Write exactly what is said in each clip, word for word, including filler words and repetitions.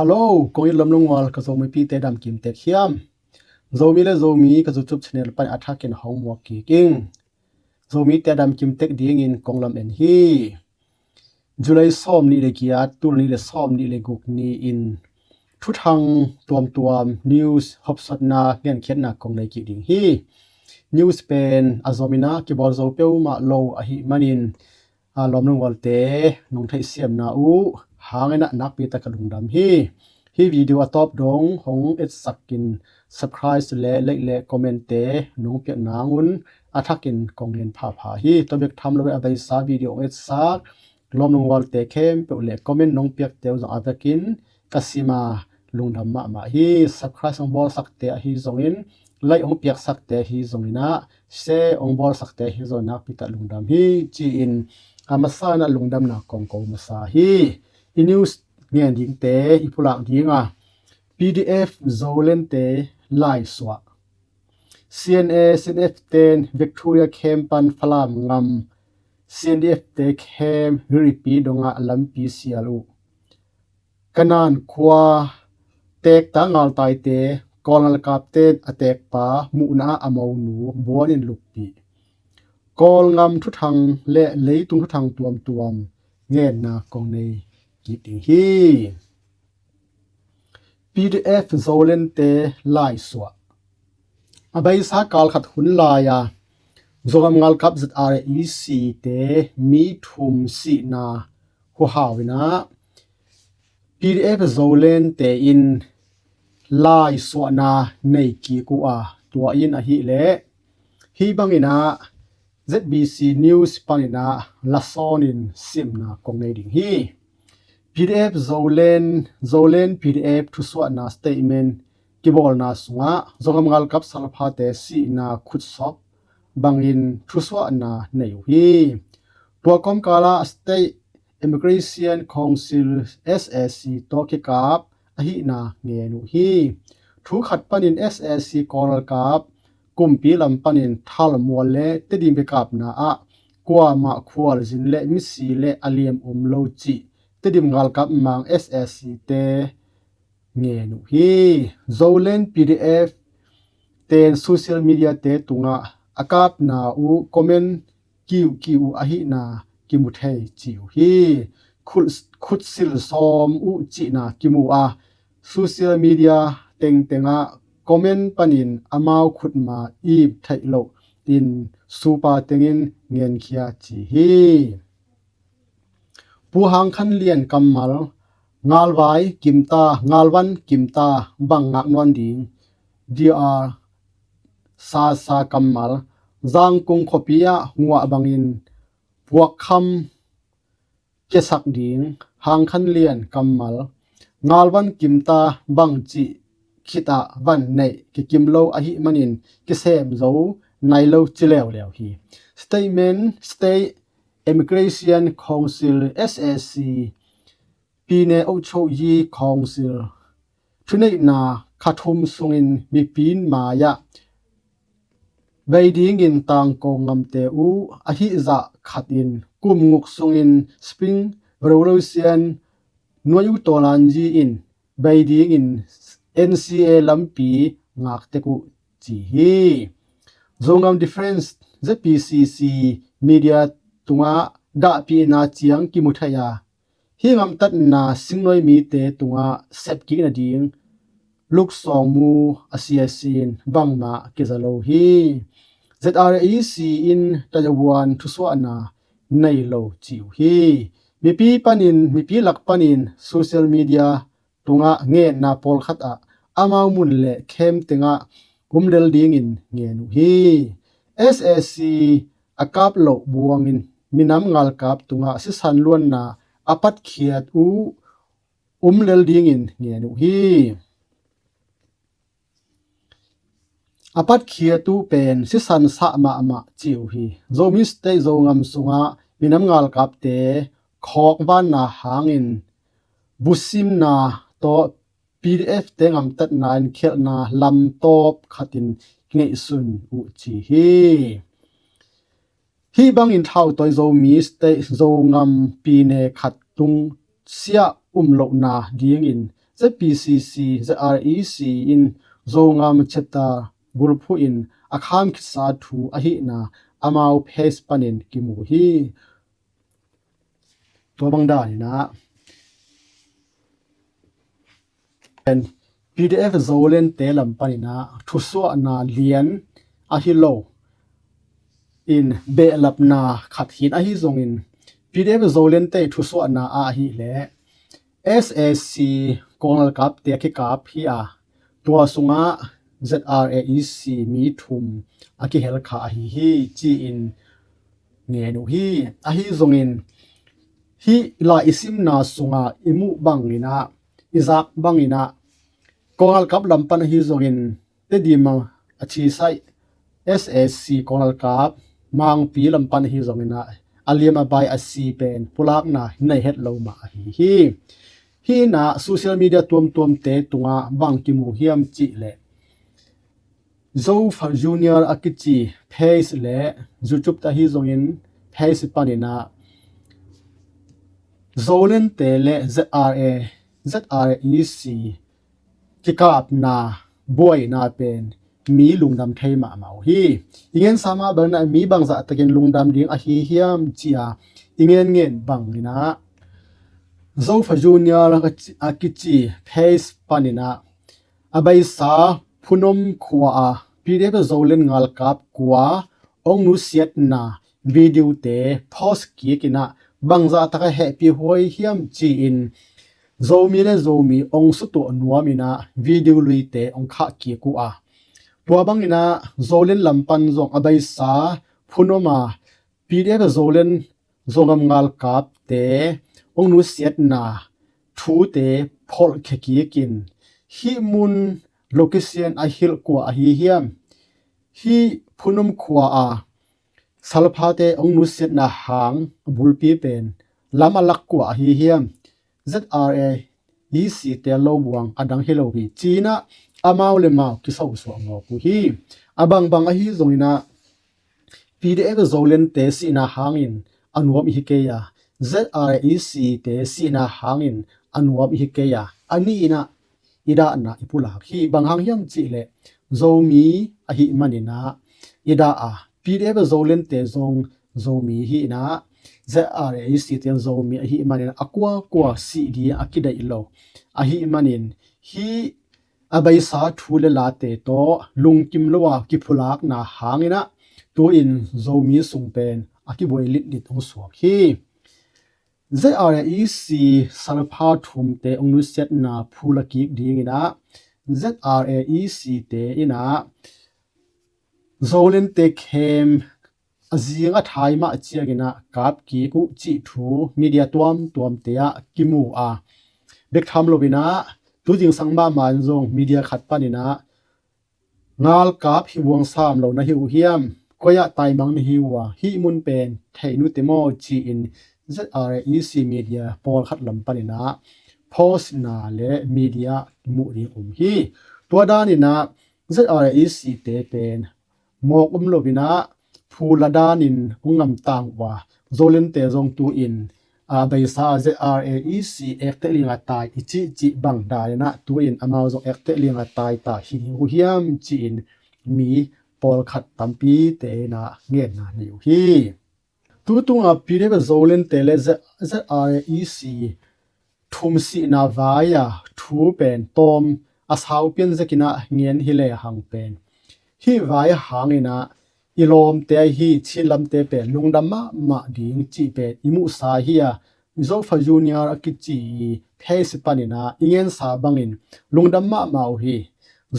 Hello, kong it lawm lungwal ka Zomipite damkim tek hiam? Zomi le Zomi ka YouTube channel pan a thakin hong muak kik ing. Zomite damkim tek dingin kong lam en hi. July sawm nih le giat, tul nih le sawm nih le guk ni-in thuthang tuamtuam, news hopsotna, ngenkhiatna kong nei kik ding hi. News pen a zomin ah kibawl zo peuhmah lo ahih manin, a lawm lungwalte nong theihsiamna uh hangin ah nakpi tak ka lungdam hi. Hih video a tawp dong hong etsak in subscribe le like le comment-te nong piak nangun a thakin kong ngen phapha hi. Tua bek tham lo in a beisa video hong etsak lawm lungwalte khempeuh le comment nong piakte uh zong a vekin ka sim a, lungdam mahmah hi. Subscribe hong bawlsakte ahi zongin, like hong piaksakte ahi zongin ah, share hong bawlsakte ahi zongin nakpi tak lungdam hi ci-in a masa in ah lungdamna kong ko masa hi. I news ngen dingte, i pulak ding a, P D F Zolandte laisuah. C N A, C N F ten Victoria camp pan Falam ngam C N D F-te camp Riripi dongah lampi sial uh. Kanan khua tekta ngaltaite Kawl ngalkapten a tekpa muhna ah a monu buanin luppih. Kawl ngam thuthang le leitung thuthang tuamtuam ngenna kong nei kik ding hi. P D F Zolandte laisuah. A beisa kal khat hun lai-a Zogam ngalkap Z R A E C-te mi thum sihna huhau in ah P D F Zolandte in laisuahna nei kik uh a, tua in ahih leh hih bangin ah Z B C News panin ah lasawnin simna kong nei ding hi. P D F Zoland, Zoland P D F thusuahna statement kibawlna sungah Zogam ngalkap salphate sihna khutsawk bangin thusuahna nei uh hi. Tua kawmkal ah State Immigration Council, S A C tawh kikap ahihna ngen uh hi. Thu khat panin S A C Kawl ngalkap kumpi lam panin thalmual le Tedim kikapna ah kuamah khualzin le misi le a liam um lo cih Tedim ngalkap mang S A C-te ngen uh hi. Zoland P D F ten social media-te tungah a kapna uh comment kiuhkiuh uh ahihna kimu thei ci uh hi. Khut, khutsil sawm uh cihna kimu a, social media tengtengah comment panin amau khutma ip theih loh in supa tengin ngenkhia ci hi. Pu Hang Khan Lian kammal, ngalvai kimta, ngalvan kimta bang ngak nuam ding. D R Sasa kammal, Zangkung khuapi ah nguah bangin puakkham kiasak ding. Hang Khan Lian kammal, ngalvan kimta bangci khitah van neih kikim lo ahih manin kisem zo nai lo ci leuleu hi. Statement, State Immigration Council, S A C, Pyine Aung Chau Yi Council thuneihna kha thum sungin mipi mai-ah bei dingin tangko ngamte uh ahi zah khatin kum nguk sungin Spring Revolution nuai uh tawlanzi in bei dingin N C A lampi ngak tek uh ci hi. Zogam Defence, Z P C C media tungah dahpihna ciang kimu thei a, hih ngamtatna singnuai mite tungah sepkik nading luksawng mu a siasin bangmah kiza lo hi. Z R A E C in Taiwan thusuahna nei lo ci uh hi. Mipi panin, mipi lak panin social media tungah ngenna pawlkhat ah amau mun le khem tengah um lel dingin ngen uh hi. S A C a kap loh buangin minam ngalkap tungah sisan luanna a patkhiat uh um lel dingin ngen uh hi. A patkhiat uh pen sisan sah mahmah ci uh hi. Zomi State Zogam sungah minam ngalkapte khawk vanna hangin busimna tawh P D F-te ngamtatna in khialhna lamtawp khatin kingeihsun uh ci hi. Hih bangin thautawi Zomi State Zogam Pyine khat tung siah um lohna dingin Z P C C, Z R E C in Zogam Cheta bulphuh in a kham khitsa thu ahihna amau page panin kimu hi. Tua bang danin ah P D F Zoland te lam panin ah thusuahna lian ahi lo in behlapna khat hi in, ahi zongin P D F Zoland te thusuahna ah ahih leh S A C Kawl ngalkap te a kikap hi a, tua sungah Z R A E C mi thum a kihel kha ahi hi ci-in ngen uh hi. Ahi zongin hih lai i simna sungah i muh bangin ah, i zak bangin ah, Kawl ngalkap lam pan ahi zongin Tedim a thisaih S A C Kawl ngalkap Mangpi lam pan ahi zongin ah, a liam a bai a si pen pulakna nei het lo mah ahi hi. Hih in ah social media tuamtuamte tungah bang kimu hiam cih leh Zofa Junior a kici page le YouTube te ahi zongin page panin ah Zoland te le Z R A, Z R A E C kikapna buaina pen mi lungdam thei mahmah uh hi. I ngensa mah bangin ah mi bangzah takin lungdam ding ahi hiam ci-a i ngenngen bangin ah Zofa Junior a kici page panin ah a beisa Phunom khua a P D F Zoland ngalkap kua hong nusiatna video te post kik in ah bangzah taka hehpih huai hiam ci-in Zomi le Zomi hong sutuah nuam in ah video luite hong khah kik uh a, tua bangin ah Zoland lam pan zong a beisa Phunom a P D F Zoland Zogam ngalkap te hong nusiatna thute pholh khia kik in, hih mun location a hilh kua ahi hiam? Hih Phunom khua a Salphate hong nusiatna hang a bulpi pen lam a lak kua ahi hiam? Z R A E C te lo buang a dang hi lo hi ci-in ah amau le mau kisosuah ngawp uh hi. A bangbang ahi zongin ah P D F Zoland te sihna hangin a nuam i hi kei a, Z R A E C te sihna hangin a nuam i hi kei a, a nih in ah i dahna i pulak hi. Bang hang hiam cih leh Zomi ahih manin ah i dah a, P D F Zoland te zong Zomi hi in ah, Z R A E C te Zomi ahih manin a kuakua sih ding a kideih lo ahih manin hih a beisa thu le late tawh lungkim lo a kiphulakna hangin ah tu-in Zomi sung pen a kibuai litlit hong suak hi. Z R A E C Salpha thumte hong nusiatna phul a kik dingin ah Z R A E C te in ah Zoland te khem a zing a thai mah ciangin ah kap kik uh cih thu media tuamtuamte ah kimu a, bek tham loin ah tu zingsang mahmah in zong media khat panin ah ngalkap hi buang sam lo na hi uh hiam? Koi ah taimang na hi uh a, hih mun pen thei nu te maw ci-in Z R A E C media pawlkhat lam panin ah postna le media muh ding um hi. Tua danin ah Z R A E C te pen mawk um loin ah phul a danin hong ngamtang uh a, Zoland te zong tu-in a beisa Z R A E C ekte ling a tai i cihcih bang danin ah tu-in amau zong ekte ling a tai ta hi ding uh hiam ci-in mi pawlkhat tampite in ah ngenna nei uh hi. Tu tunga P D F Zoland te le Z-, Z R A E C thum sihna vai a thu pen tawm a sau pian zekin ah ngen hi lehang pen hih vai hangin ah i lawmte ahi Chin lamte pen lungdam mahmah ding cih pen i muhsa hi a, Zofa Junior a kici i page panin ah i ngensa bangin lungdam mahmah uh hi.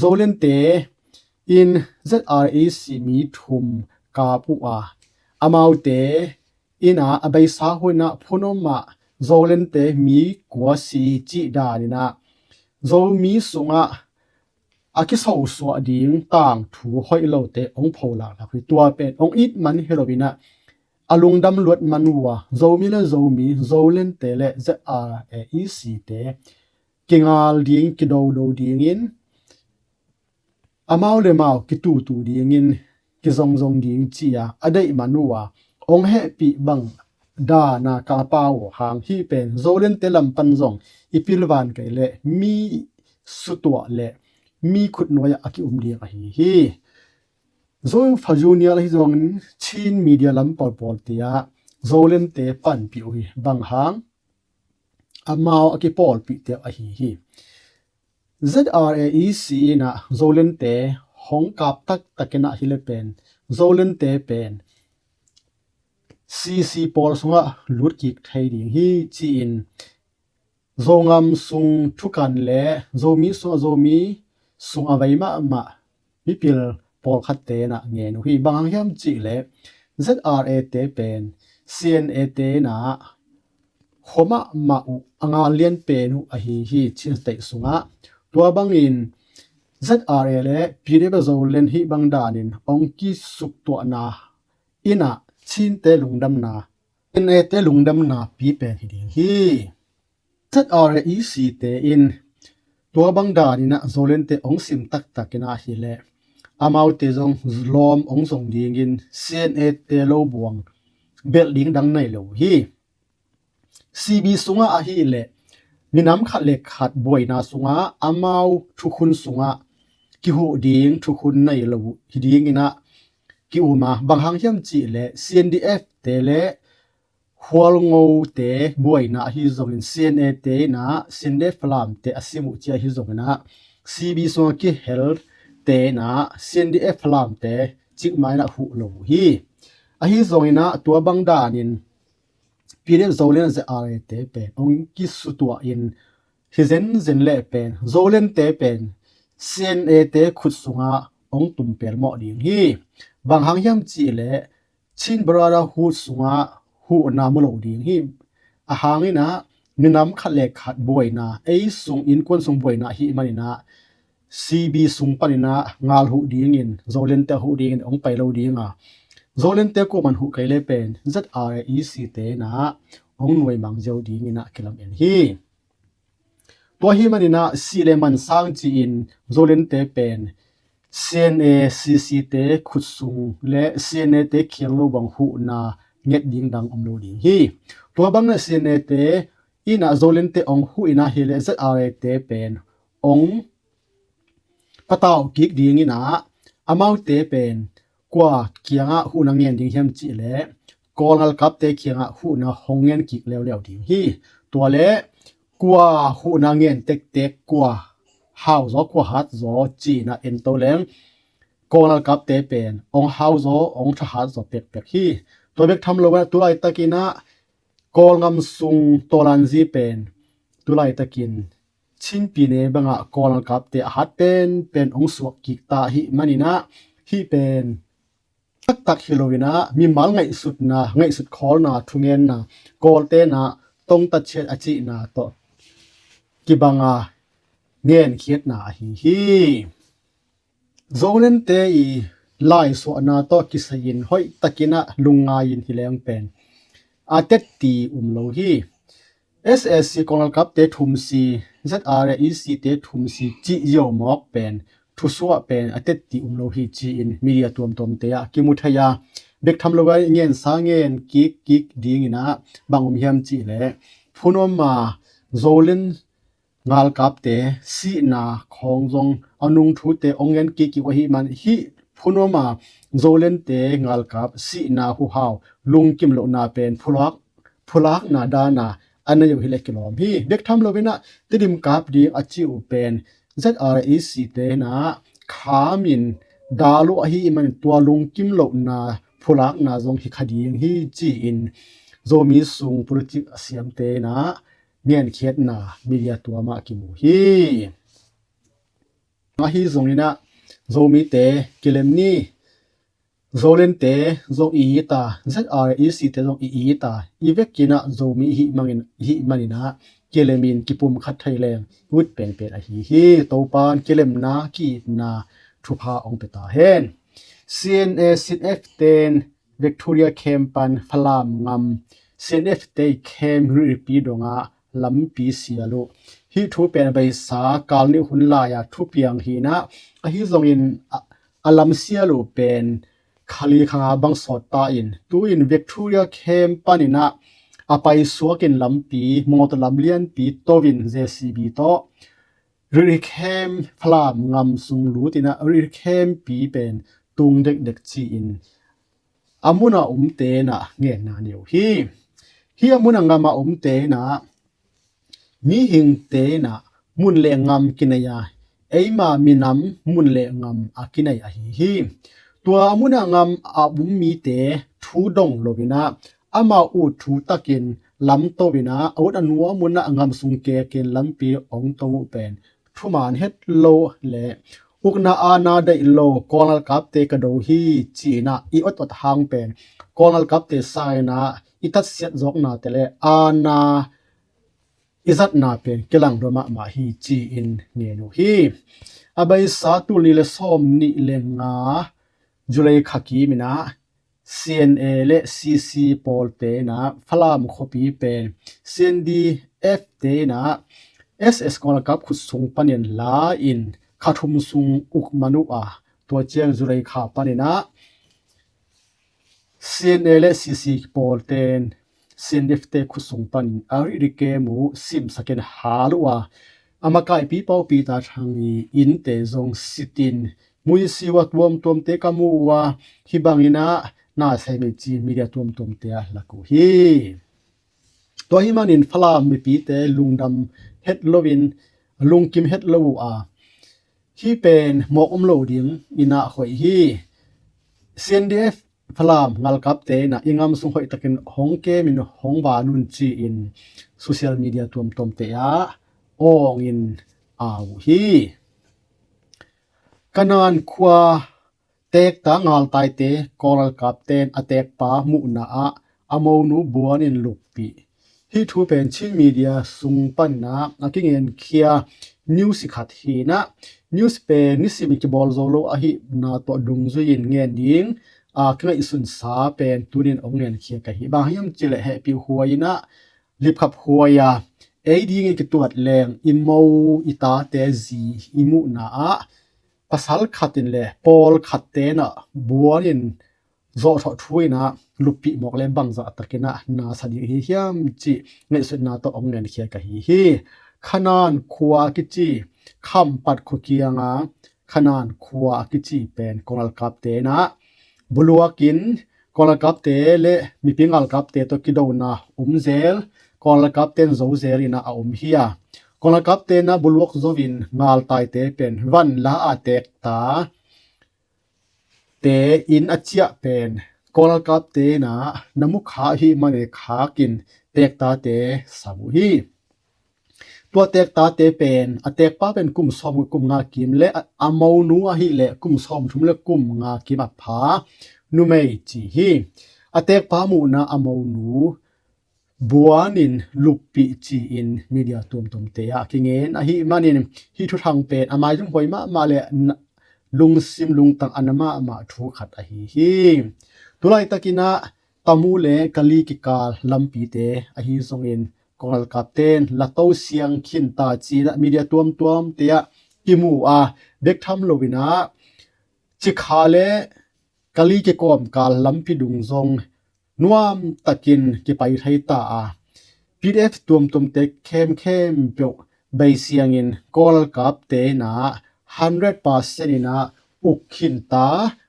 Zoland te in Z R A E C mi thum kap uh a, amaute in ah a beisa hun ah Phunom ah Zoland te mi kua si cih danin ah Zomi sungah a kisosuah ding tangthu hoih lote hong pholak lak hi. Tua pen hong it man hi loin ah a lungdam luat man uh a, Zomi le Zomi, Zoland te le Z R A E C te kingal ding, kidodo dingin, amau le mau kitutu dingin, kizongzong ding ci-a a deih man uh a, hong hehpih bang dana ka pau hang hih pen Zolente lam pan zong i pilvan kei leh mi sutuah le mi khutnuai-ah a ki-um ding ahi hi. Zofa Junior ahi zongin Chin media lam pawlpawl tia Zolente panpih uh hi. Bang hang amau a kipawlpihte ahi hi. ZRA EC inah Zolente hong kap taktakinah hi le pen Zolente pen CC pawl sungah lutkik thei ding hi ci-in Zongam sung thukan le Zomi sungah Zomi sungah vei mahmah mipil pawlkhatte inah ngen uh hi. Bang hang hiam cihleh ZRA te pen CNA te inah khua mahmah uh a ngal lian pen uh ahi hi Chin State sungah. Tua bangin ZRA le PDF Zoland hih bang danin hong kisuktuahna inah Chinte lungdamna, CNA te lungdamna pi pen hi ding hi. ZRA EC te in tua bang daninah Zolente hong sim taktakinah hi leh amaute zong lawm hong zong dingin CNA te lo buang belh ding dang nei lo uh hi. CB sungah ahi leh minam khat le khat buaina sungah amau thukhun sungah kihuh ding thukhun nei lo uh hi dinginah ki-um a, bang hang hiam cihleh CNDF te le Hualngote buaina ahi zongin CNA te inah CNDF Falam te a sim uh cia ahi zonginah CB sungah kihel te inah CNDF Falam te cikmah inah huh lo uh hi. Ahi zonginah tua bang danin PDF Zoland ZRA te pen hong kisutuah in hi zenzen leh pen Zolente pen CNA te khut sungah hong tumpel mawh ding hi. Bang hang hiam cihleh Chin Brotherhood sungah huhna mu lo ding hi. A hanginah minam khat le khat buaina, ei sung innkuan sung buaina ahi maninah CB sung paninah ngal huh dingin Zolente huh dingin hong pai lo dinga, Zolente kuaman huh kei le pen ZRA EC te inah hong nuaimang ziau dinginah kilamen hi. Tua hi maninah sih le man sang ci-in Zolente pen CNA CC te khut sung le CNA te khial lo bang huhna nget ding dang om lo ding hi. Tua bangin CNA te inah Zolente hong huh inah hi leh ZRA te pen hong patau kik dinginah amaute pen kua kiangah huhna ngen ding hiam cihleh Kawl ngalkapte kiangah huhna hong ngen kik leuleu ding hi. Tua le kua huhna ngen tektek, kua hau zaw kua hat zaw ci-inah ento leng Kawl ngalkapte pen hong hau zaw hong thahat zaw pekpek hi. Tua bek tham lo inah tu laitakinah Kawl ngam sung tawlanzi pen tu laitakin Chin pyine bangah Kawl ngalkapte a hat penpen hong suak kik ta ahi maninah hih pen taktak hi loinah mimal ngaihsutna, ngaihsut khawlna, thungenna, Kawlte inah tongtathiat a cihna tawh kibanga ngenkhiatna ahi hi. Zolente i laisuahna tawh kisai-in hoihtakinah lungngai-in hi leng pen a tetti um lo hi. SAC Kawl ngalkapte thumsi, ZRA EC te thumsi cih ziau mawk pen thusuah pen a tetti um lo hi ci-in media tuamtuamte ah kimu thei a, bek tham lo a i ngensa ngen kik kik dinginah bang um hiam cihleh Phunoma Zoland ngalkapte sihna khawng zong a nungthute hong ngen kik kik uh ahi man hih Phunoma Zolente ngalkap sihna huhau lungkim lohna pen phulak phulakna dana a nei uh hi leh kilawm hi. Bek tham loinah Tedim kap ding a ci uh pen ZRA EC te inah khamin dal uh ahi man tua lungkim lohna phulakna zong hi kha ding hi ci-in Zomi sung politik a siamte inah ngenkhiatna media tuamah kimu hi. Ahi zonginah Zomite kilem ni. Zolente zong i it a, ZRA EC te zong i it a, i vekinah Zomi i hih mangin, i hih maninah kilemin kipumkhat thei leng ut penpen ahi hi. Topan kilemna ki-itna thupha hong pia ta hen. CNA CNF ten Victoria camp pan Falam ngam CNF te camp Rihripi dongah lampi sial uh. Hih thu pen a beisa kal nih hun lai-a thupiang hinah ahi zongin a, a lam sial uh pen khali khanga bang sawt ta in, tu-in Victoria Camp panin ah a paisuak in lampi, mawtaw lam lianpi to in J C B tawh Rilrikhem Falam ngam sung lut in ah Rilrikhempi pen tung dekdek ci-in a mun a omte in ah ngenna nei uh hi. Hih a mun a ngam a omte in ah mihingte in ah mun le ngam kinei a, eima minam mun le ngam a kinei ahi hi. Tua a mun a ngam a um mite thu dong lo in ah amau ut thu takin lam to in ah a ut a nuam un ah ngam sung kekin lampi ong to uh pen thuman het lo le ukna aana deih lo Kawl ngalkapte ka do hi ci-in ah i ot ot hang pen Kawl ngalkapte sa in ah i tatsiat zawknate le aana i zatna pen kilang dua mahmah hi ci-in ngen uh hi. A beisa tul nih le sawm nih le nga July kha kim in ah C N A le C C pawlte in ah Falam khuapi pen C N D F te in ah S S Kawl ngalkap khut sung panin la in kha thum sung uk man uh a, tua ciang July kha panin ah C N A le C C pawlten C N D F te khut sung panin a Rilrikhempi simsakin hal uh a, a makaipi Paupi Ta Thang i innte zong sitin muisi uh a tuamtuamte ka mu uh a, hih bangin ah na sem hi ci media tuamtuamte a lak uh hi. Tua hih manin Falam mipite lungdam het loin lungkim het lo uh a, hih pen mawk om lo dingin ah hoih hi. C N D F Falam ngalkapte in ah i ngam sung hoih takin hong kemin hong van un ci-in social media tuamtuamte ah awngin au uh hi. Kanan khua tekta ngaltaite Kawl ngalkapten a tekpa muhna ah a monu buanin luppih. Hih thu pen Chin media sung panin ah a kingenkhia news khat hi in ah, news pen nisim kibawl zo lo ahihna tawh dungzui-in ngen ding a ka ngaihsunsa pen tunin hong ngenkhia ka hi. Bang hiam cih leh hehpih huai in ah lipkhap huai a ei dingin kituat leng i mo i tate zi i muhna ah pasal khat in le pawl khatte in ah buanin zawhthawh thu in ah luppih mawk le bangzah takin ah na sa ding hi hiam cih ngaihsutna tawh hong ngenkhia ka hi hi. Kanan khua kici Khampat khua kianga Kanan khua kici pen Kawl ngalkapte in ah buluakin Kawl ngalkapte le mipi ngalkapte tawh kidona om zel, Kawl ngalkapten zo zel in ah a om hi a, Kawl ngalkapte in ah buluak zo in ngaltaite pen van la a tekta te in a ciah pen Kawl ngalkapte in ah na mu kha ahih manin khakin tektate sa uh hi. Tua tektate pen a tekpa pen kum sawm kum nga kim le a, a monu ahih leh kum sawm thum le kum nga kim a pha numei ci hi. A tekpa muhna a monu buanin luppih ci-in media tuamtuamte ah kingen ahih manin hih thuthang pen a maizum huai mahmah le na, lungsim lungtang a na mahmah thu khat ahi hi. Tulaitakin ah Tamu le Kali kikal lampite ahi zongin Kawl ngalkapten la to siang khin ta ci-in ah media tuamtuamte ah kimu a, bek tham loin ah Cikha le Kali kikawmkal lampi dung zong nuam takin kipai thei ta a, P D F tuamtuamte khemkhem peuh bei siangin Kawl ngalkapte in ah hundred percent in ah uk khin ta,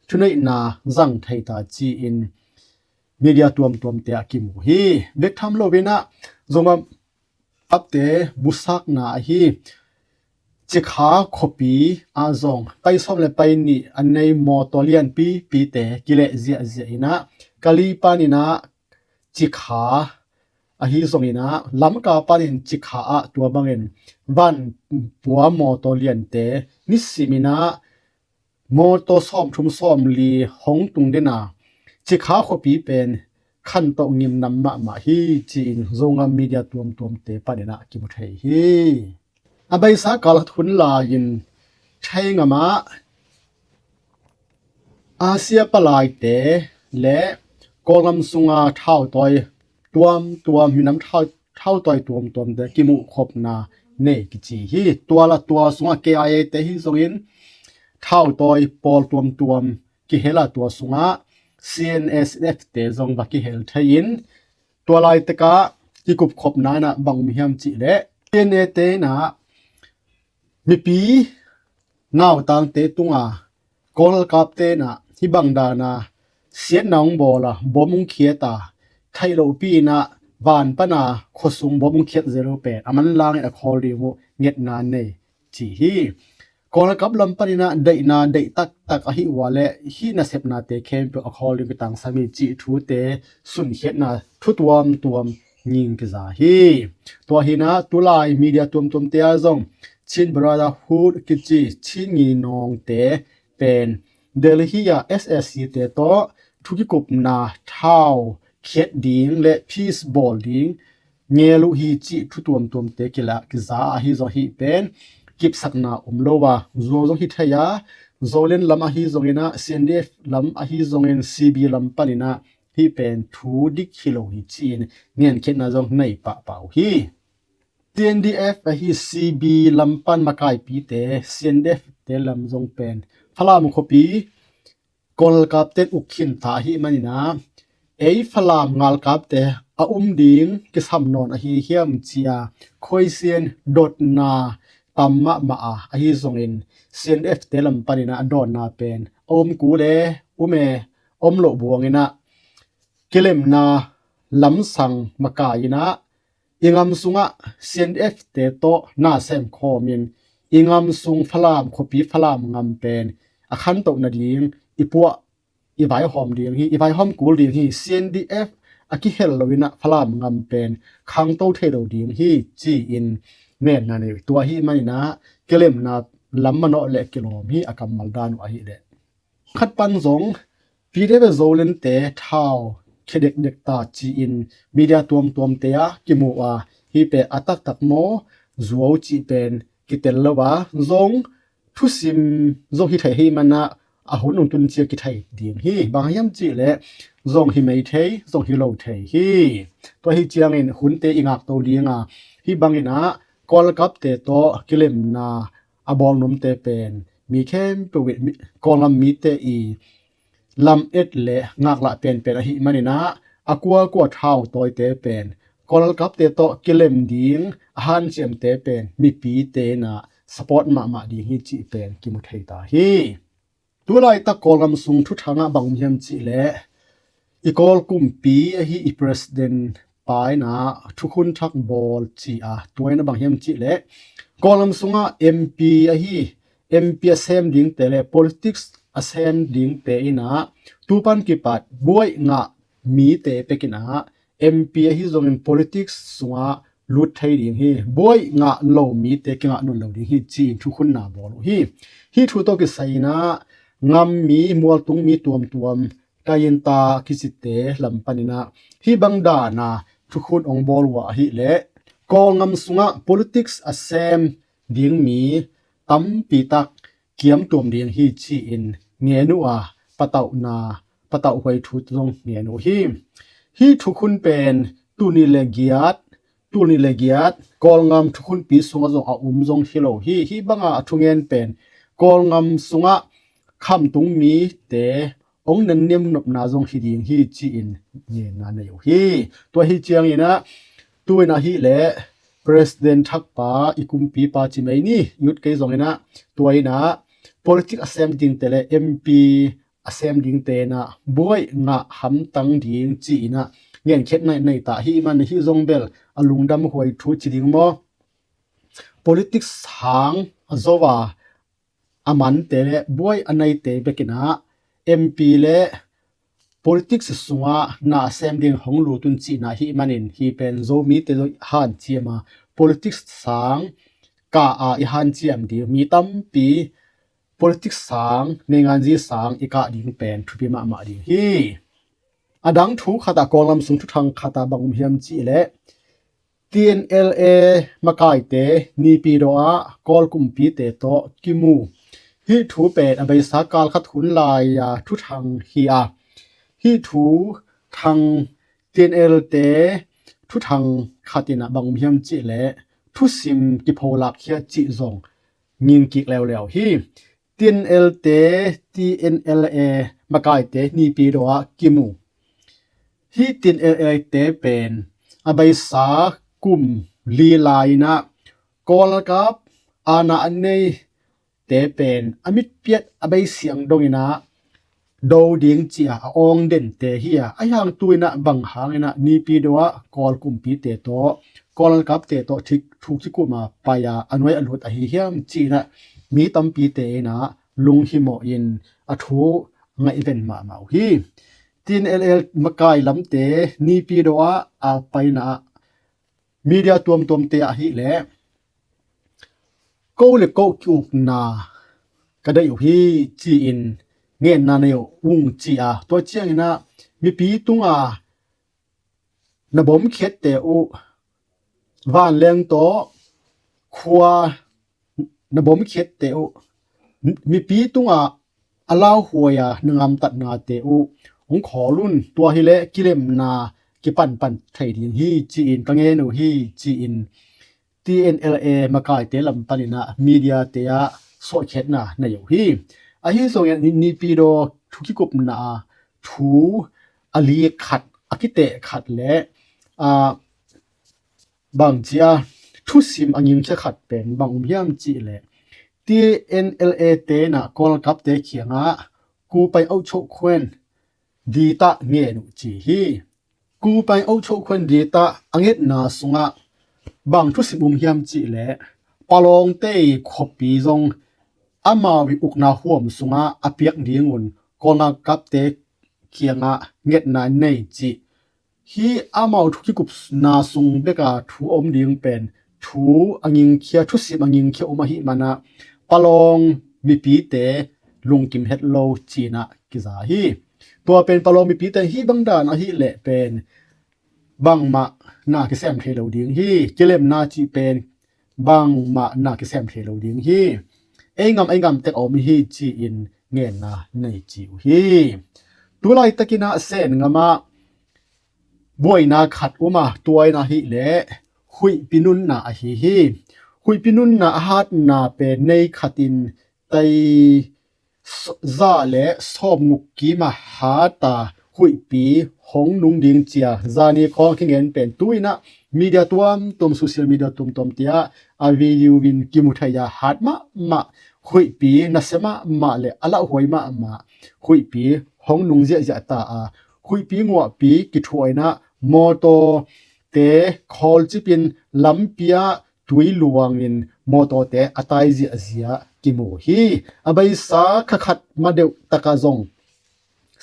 thuneihna zang thei ta ci-in media tuamtuamte ah kimu hi. Bek tham loin ah Zogam apte busakna ahi Cikha khuapi ah zong pai sawm le pai nih a nei mawtaw lianpipite kileh ziahziah in ah Kali panin ah Cikha ahi zongin ah Lamka panin Cikha ah tua bangin van pua mawtaw liante nisimin ah mawtaw sawmthum sawmli hong tung den a, Cikha khuapi pen khantoh ngimnam mahmah hi ci-in Zogam media tuamtuamte panin ah kimu thei hi. A beisa kal hun lai-in Thai ngam ah Asia palaite le Kawlgam sunga thautawi tuamtuam, minam thau, thautawi tuamtuamte kimuhkhopna nei kici hi. Tua la tua sungah K I A te hi zongin thautawi pawl tuamtuam kihel a, tua sungah C N A, C N F te zong va kihel thei in, tua laitakah kikupkhopna inah bang um hiam cihleh, C N A te inah mipi nautangte tunga Kawl galkapte inah hih bang dana siatna hong bawl a, bom hong khiat a, theih lohpi inah van pana khuasung bom hong khiat zel uh pen a manlangin a khawl ding uh ngetna nei ci hi. Kawl galkap lam paninah deihna deih taktak ahi uh a leh hih nasepnate khempeuh a khawl ding kitangsam hi cih thute sunkhiatna thu tuamtuam nging kiza hi. Tua hinah tulai media tuamtuamte ah zong Chin Brotherhood kici Chin nginawngte pen Delhi ah S A C te tawh thukikupna thau khiat ding le peace bawl ding ngel uh hi cih thu tuamtuamte kila kiza ahi zong hih pen kipsakna um lo a, Zo zong hi thei a, Zoland lam ahi zonginah, C N D F lam ahi zongin, C B lam paninah hih pen thu dik hi lo hi ci-in ngenkhiatna zong nei pahpah uh hi. C N D F ahi C B lam pan makaipite, C N D F te lam zong pen Falam khuapi Kawl galkapte in uk khinta ahi maninah, ei Falam galkapte a um ding kisam nawn ahi hiam cia khuaisian dotna tam mahmah a, ahi zongin C N F te lam paninah a dawnna pen a um kul e, um e, om loh buanginah kilemna lamsang makai inah i gam sungah C N F te tawh na sem khawmin i gam sung Falam khuapi Falam gam pen a khantoh nading i puah i vaihawm ding hi, i vaihawm kul ding hi. C N D F a kihel loinah Falam gam pen khangto thei lo ding hi ci-in ngenna nei uh. Tua ahi maninah kilemna lam manawh le kilawm hi a kammal dan uh ahi leh. Khat pan zong P D F Zoland te thau khia dekdek ta ci-in media tuamtuamte ah kimu a, hih pen a taktak maw zuau cih pen kitel lo a, zong thusim zong hi thei hi manah a hun hong tun cia kithei ding hi. Bang hiam cihleh zong hi mei thei, zong hi lo thei hi. Tua hi ciangin hunte i ngakto dinga hih banginah Kawl galkapte tawh kilemna a bawlnumte pen mi khempeuh in, Kawl gam mite i lamet le ngaklah penpen ahi maninah a kuakua thau tawite pen Kawl galkapte tawh kilem ding a hanciamte pen mipite inah support mahmah ding hi cih pen kimu thei ta hi. Tulaitak Kawl gam sung thuthangah bang um hiam cihleh, i Kawl kumpi ahi i president pa inah thukhun thak bawl ci a, tua inah bang hiam cihleh Kawl gam sungah M P ahi, M P a sem dingte le politics a sem dingte inah tupan kipat buai ngah mite pekinah M P ahi zongin politics sungah lut thei ding hi, buai ngah lo mite kingah nawn lo ding hi ci-in thukhunna bawl uh hi. Hih thu tawh kisai inah gam mi, mualtung mi tuamtuam, kaiin ta kicite lam paninah hih bang dana thukhun hong bawl uh ahileh Kawl gam sungah politics a sem ding mi tampi tak kiamtuam ding hi ci-in ngen uh a, patauhna, patauhhuai thu zong ngen uh hi. Hih thukhun pen tul nih le giat, tul nih le giat Kawl gam thukhunpi sungah zong a um zong hi lo hi. Hih banga a thungen pen Kawl gam sungah khamtung mite hong nenniam nopna zong hi ding hi ci-in ngenna nei uh hi. Tua hi cianginah tu inah hileh president thakpa, i kumpipa ci mai ni, youth kei zonginah tua inah politics a sem dingte le M P a sem dingte inah buai ngah hamtang ding ci-inah ngenkhiatna nei ta hi. Hih man hih zong bel a lungdam huai thu ci ding maw? Politics hang a zo a, a mante le buai a neite bekinah M P le politics sungah na a sem ding hong lut un cihna ahi manin hih pen Zomite zong i hanciam a, politics sang kah a i hanciam ding, mi tampi politics sang, neinganzi sang i kah ding pen thupi mahmah ding hi. A dang thu khatah, Kawl gam sung thuthang khatah bang um hiam cihleh, T N L A makaite Naypyidaw ah Kawl kumpite tawh kimu. Hih thu pen a beisa kal khat hun lai-a thuthang hi a, hih thuthang T N L te thuthang khat inah bang um hiam cihleh thusim kipholak khia cih zong ngingkik leuleu hi. TNL te, TNLA makaite Naypyidaw ah kimu. Hih TNLA te pen a beisa kum li lai-in ah Kawl galkap aana a nei te pen a mitpiat a beisiang dongin ah do ding ci-a a awng dente hi a, ahi hang tu-in ah bang hangin ah Naypyidaw ah Kawl kumpite tawh, Kawl galkapte tawh thuk kikup a pai a, a nuai a lut ahi hiam ci-in ah mi tampite in ah lunghimawh in a thu ngaihven mahmah uh hi. TNLA makai lamte Naypyidaw ah a paina ah media tuamtuamte ahih leh ko le ko ki-ukna ka deih uh hi ci-in ngenna nei uh ung ci-a, tua ciangin ah mipi tunga na bomkhiatte uh, vanleng tawh khua na bomkhiatte uh, mipi tungah a lauhuai a na ngamtatnate uh hong khawl un, tua hileh kilemna kipanpan thei ding hi ci-in ka ngen uh hi ci-in TNLA makaite lam panin ah media te ah suahkhiatna nei uh hi. Ahi zongin Naypyidaw thu kikupna ah thu a li khat, a kiteh khat le, ah, bang ci-a thusim a ngingkhia khat pen bang um hiam cih leh TNLA te in ah Kawl galkapte kiangah กูไปเอาโชคแคว้นดีตะ ngen uh ci hi. กูไปเอาโชคแคว้นดีตะ a ngetna sungah bang thusim um hiam cih leh Palawngte i khuapi zong amau i ukna huam sungah a piak dingun Kawl galkapte kiangah ngetna nei cih. Hih amau thu kikupna sung beka thu a om ding pen thu a ngingkhia, thusim a ngingkhia um ahih manah Palawng mipite lungkim het lo ci-in ah kiza hi. Tua pen Palawng mipite hih bang dan ahih leh pen bangmah na kisem thei lo ding hi. Kilemna cih pen bangmah na kisem thei lo ding hi. Ei ngam ei ngam tek a om hi ci-in ngenna nei ci uh hi. Tu laitakin ah Sen ngamah buaina khat um a, tua in ahih leh huihpi nunna ahi hi. Huihpi nunna a hatna pen nei khatin tai za le sawmnguk kim a hata huihpi hong nung ding ci-a zani khawng a kingen pen tu-in ah media tuamtuam, social media tuamtuam te ah a video in kimu thei a, hat mahmah huihpi, nasia mahmah le a lauhuai mahmah huihpi hong nung ziahziah ta a, huihpi nguahpi kithuah in ah mawtawte khawlcip in lampi ah tui luangin mawtawte a tai ziahziah kimu hi. A beisa kha khat ma deuh takah zong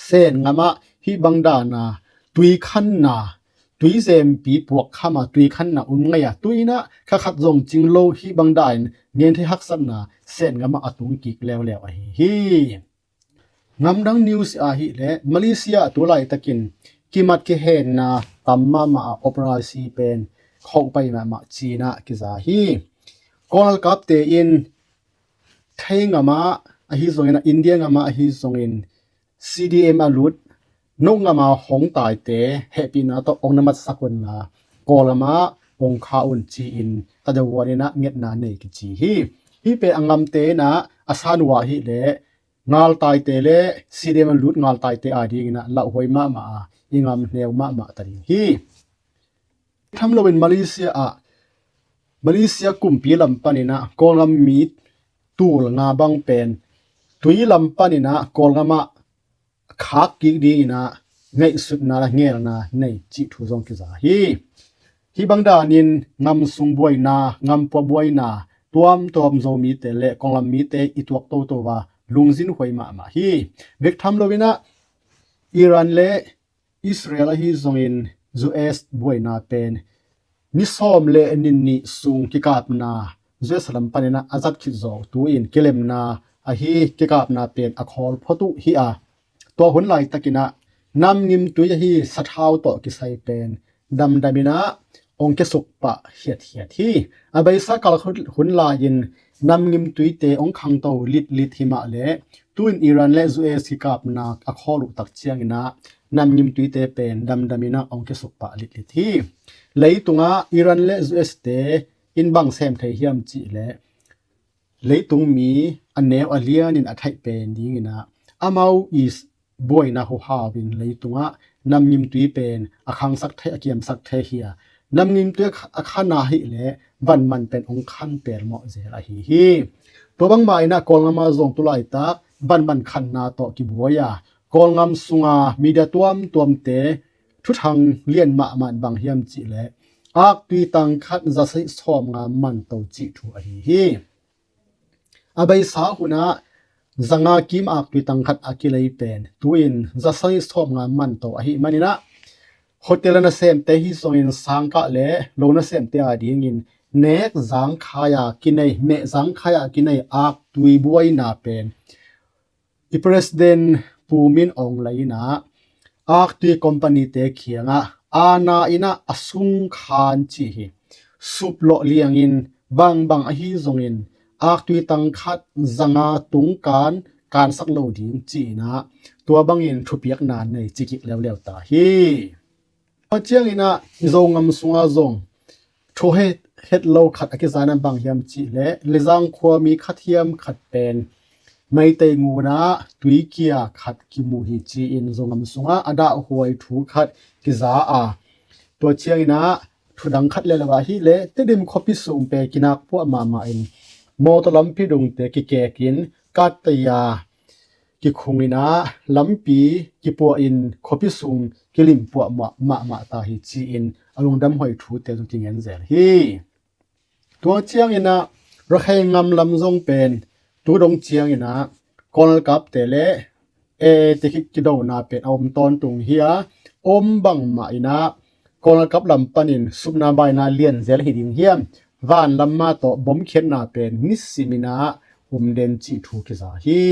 Sen ngamah hih bang dana tui khanna, tui zempi puak kham a tui khanna um ngei a, tu-in ah kha khat zong cing lo hih bang danin ngen thei haksatna Sen ngamah a tung kik leuleu ahi hi. Ngamdang news ahih leh Malaysia ah tu laitakin kimat kihenna tam mahmah a, operasi pen khauh pai mahmah ci-in ah kiza hi. Kawl galkapte in Thai ngamah ahi zongin, India ngamah ahi zongin C D M a lut, no ngamah hong taite hehpihna tawh hong na matsak un la, Kawl ngamah hong kha un ci-in tadavuan in ah ngetna nei kici hi. Hih pen a ngamte in ah a san uh ahih leh ngaltaite le C D M a lut ngaltaite adingin ah lauhuai mahmah a, i ngam hneu mahmah ta ding hi. Tham loin Malaysia ah, Malaysia kumpi lam panin ah Kawl ngam mi tul nga bang pen tui lam panin ah Kawl ngamah khak kik dingin ah ngaihsutna le ngelna nei cih thu zong kiza hi. Hih bang danin ngam sung buaina, ngam pua buaina tuamtuam Zomite le Kawl ngam mite i tuak toto a, lungzin huai mahmah hi. Bek tham loin ah Iran le Israel ahi zongin U S buaina pen ni sawm le ni nih sung kikapna U S lam panin ah a zat khit zawh tu-in kilemna ahi kikapna pen a khawl phot uh hi a, tua hun laitakin ah namngim tui ahi sathau tawh kisai pen damdamin ah hong kiasuk pah hiathiat hi. A beisa kal hun, hun lai-in namngim tuite hong khangto litlit hi mah leh, tu-in Iran le U S kikapna a khawl uh tak ciangin ah namngim tuite pen damdamin ah hong kiasuk pah litlit hi. Leitungah Iran le U S te in bang sem thei hiam cih leh, leitung mi a neu a lianin a theih pen dinginah amau i buaina huhau in leitungah namngimtui pen a khangsak thei, a kiamsak thei hi a, namngimtui a kha-, a khanna hi leh vanman pen hong khan pelmawh zel ahi hi. Tua bangmah inah Kawlngam ah zong tulaitak vanman khanna tawh kibuai a, Kawlngam sunga media tuamtuamte thuthang lian mahmah bang hiam cih leh aktui tangkhat zasei sawmnga manto cih thu ahi hi. A beisa hunah zanga kim aktui tangkhat a kilei pen tu-in zasei sawmnga manto ahi maninah hotel a nasemte hi zongin sangkah le lo nasemte a dingin nek zangkhai a kinei, meh zangkhai a kinei aktui buaina pen i President Pu Min Aung Hlaing inah aktui company-te kiangah aana inah a sungkhan cih hi. Suplawh liangin bangbang ahi zongin aktui tangkhat zanga tungkan kansak lo ding ci-inah tua bangin thupiakna nei cikik leuleu ta hi. Tua cianginah i Zongam sungah zong thu het, het lo khat a kiza na bang hiam cih leh Lizang khua mi khat hiam khat pen Meitei ngunah tuikia khat kimu hi ci-in Zongam sungah a dahhuai thu khat kiza a, tua cianginah thudang khat le lo ahi leh Tedim khuapi sung pen kinak puah mahmah in mawtaw lampi dungte kikekin kattaya kikhunginah lampi kipuahin khuapi sung kilimpuah mahmah ta hi ci-in a lungdam huai thute zong kingen zel hi. Tua cianginah Rakhine ngam lam zong pen tu dong cianginah Colonel kapte le e te kidona pen a om tawntung hi a, om bangmah inah Colonel kap lam panin supna baina lian zel hi ding hiam, van lam mah tawh bomkhiatna pen nisiminah om den cih thu kiza hi.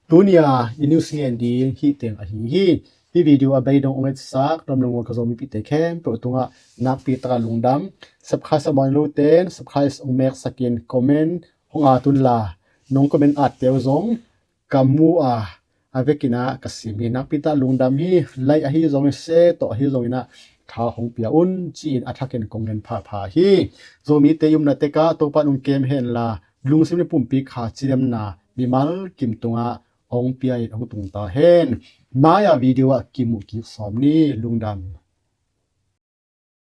Tunia i news ngen ding hih teng ahi hi. Hih video a bei dong ong etsak dom lungua ka Zomipihte khempeuh tungah nakpi taka lungdam. Subscribe a bawl lo ten subscribe ong meksakin comment hong at unla, nong comment atte uh zong ka mu a, a vekinah ka sim hi. Nakpi taka lungdam hi. Like ahi zongin, share tawh ahi zonginah tha hong pia un ci-in a thakin kong ngen phapha hi. Zomite i umna tekah Topa in ong kem henla, lungsim le pumpi kha cidamna mimal kim tungah ong pia in ong tung ta hen. Mai-a video ah kimuh kik sawm ni. Lungdam.